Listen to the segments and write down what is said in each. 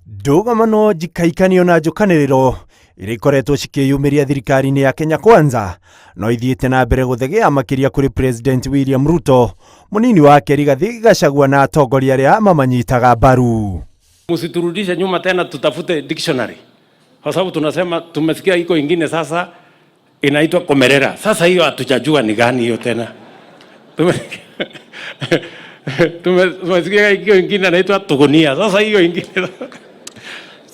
Ndũgamano, njikaikanio na njũkanĩrĩro iria ikoretwo cikĩyumĩria thirikari-inĩ ya Kenya Kwanza no ithiĩte na mbere gũthegea, makĩria kũrĩ President William Ruto, mũnini wake Rigathi Gachagua na atongoria arĩa mamanyitaga mbaru. Msiturudishe nyuma tena tutafute dictionary, kwa sababu tunasema tumesikia iko ingine sasa inaitwa komerera. Sasa hiyo hatujajua ni gani hiyo tena. Tumesikia hiyo ingine inaitwa tugunia. Sasa hiyo ingine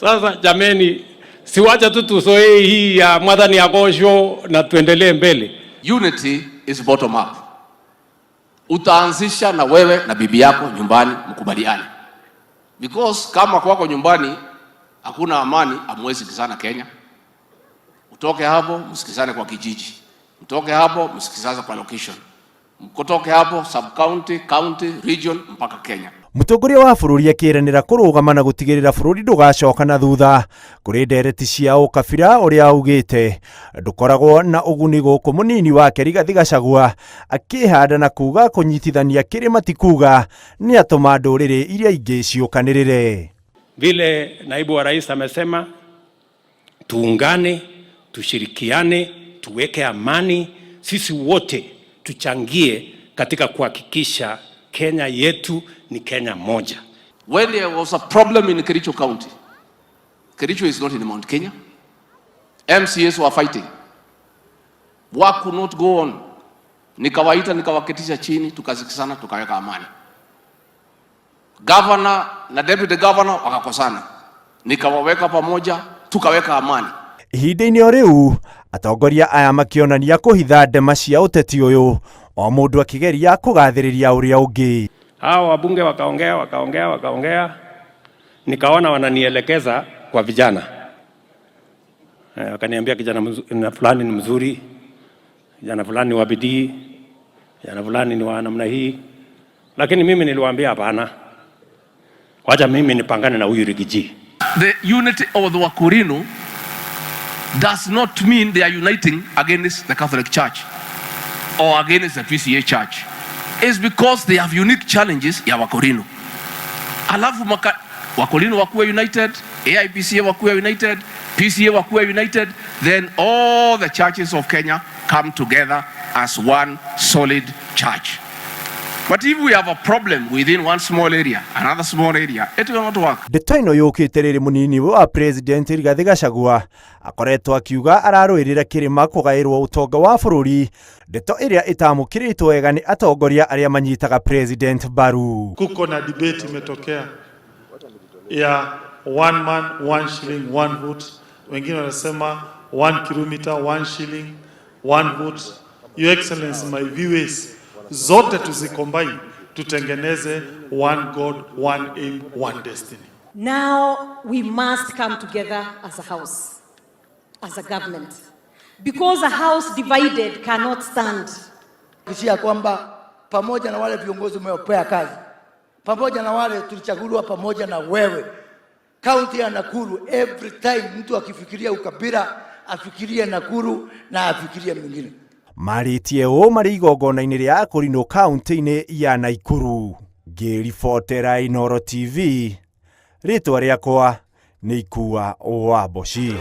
sasa, jameni, siwacha tu tuzoee hii ya Mwathani agocwo na tuendelee mbele. Unity is bottom up. Utaanzisha na wewe na bibi yako nyumbani mkubaliane, because kama kwako nyumbani hakuna amani, hamwezi sikizana Kenya. Utoke hapo msikizane kwa kijiji, mtoke hapo msikizane kwa location, mkutoke hapo sub county, county, region mpaka Kenya. Mũtongoria wa bũrũri akĩranĩra kũrũgama na gũtigĩrĩra bũrũri ndũgacoka na thutha kũrĩ ndereti cia ũkabira ũrĩa augĩte ndũkoragwo na ũguni gũkũ, mũnini wake Rigathi Gachagua akĩhanda na kuga kũnyitithania kĩrĩma ti kuga nĩ atũma ndũrĩrĩ iria ingĩ ciũkanĩrĩre. Vile naibu wa rais amesema, tuungane, tushirikiane, tuweke amani, sisi wote tuchangie katika kuhakikisha Kenya yetu ni Kenya moja. When there was a problem in Kericho County, Kericho is not in Mount Kenya. MCAs were fighting. Work could not go on. Nikawaita, nikawaketisha chini, tukasikizana, tukaweka amani. Governor na deputy governor wakakosana, nikawaweka pamoja, tukaweka amani. Ihinda-inĩ o rĩu, atongoria aya makĩonania kũhitha ndema cia ũteti ũyũ, o mũndũ akĩgeria kũgathĩrĩria ũrĩa ũngĩ. Hawa wabunge wakaongea, wakaongea, wakaongea, nikaona wananielekeza kwa vijana. Wakaniambia kijana na fulani ni mzuri, kijana fulani ni wa bidii, kijana fulani ni wa namna hii, lakini mimi niliwaambia hapana, wacha mimi nipangane na huyu Riggy G. The unity of the Wakorino does not mean they are uniting against the Catholic Church or against the PCEA Church. It's because they have unique challenges ya Wakorino. Alafu Wakorino wakuwe united, AIPCA wakuwe united, PCEA wakuwe united, then all the churches of Kenya come together as one solid church. But if we have a problem within one small area, another small area, it will not work. Ndeto ĩno yũkĩte rĩrĩ mũnini wa President Rigathi Gachagua akoretwo akiuga ararũĩrĩra kĩrĩma kũgaĩrwo ũtonga wa bũrũri, ndeto ĩrĩa ĩtamũkĩrĩtwo wega nĩ atongoria arĩa manyitaga President mbaru. Kuko na debate imetokea ya one man, one shilling, one vote. Wengine wanasema 1 kilometer, 1 shilling, one vote. Your Excellency, my view is zote tuzicombine, tutengeneze one God, one aim, one destiny. Now we must come together as a house, as a government. Because a house divided cannot stand. Kishia kwamba pamoja na wale viongozi umewapea kazi, pamoja na wale tulichaguliwa pamoja na wewe, kaunti ya Nakuru, every time mtu akifikiria ukabila afikirie Nakuru na afikirie mwingine. Marĩtie ũũ marĩ igongona-inĩ rĩa Akorino kaunti-inĩ ya Naikuru. Ngĩribotera Inooro TV, rĩtwa rĩakwa nĩ Ikua wa Mboci.